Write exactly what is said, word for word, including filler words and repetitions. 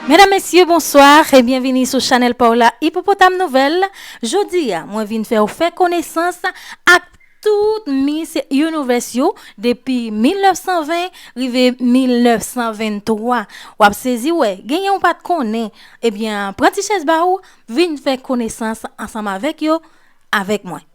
Medam, mesye, bonswa e byenvini sou chanèl pa w la, Ipopotam Nouvèl. Jodi a, mwen vin fè w fè konesans ak tout Miss Universe yo depi mil nèf san ven rive mil nèf san venntwa. W ap sezi wè, genyen w pa t konnen. Ebyen, pran ti chèz ba w, vin fè konesans ansanm avèk yo, avèk mwen.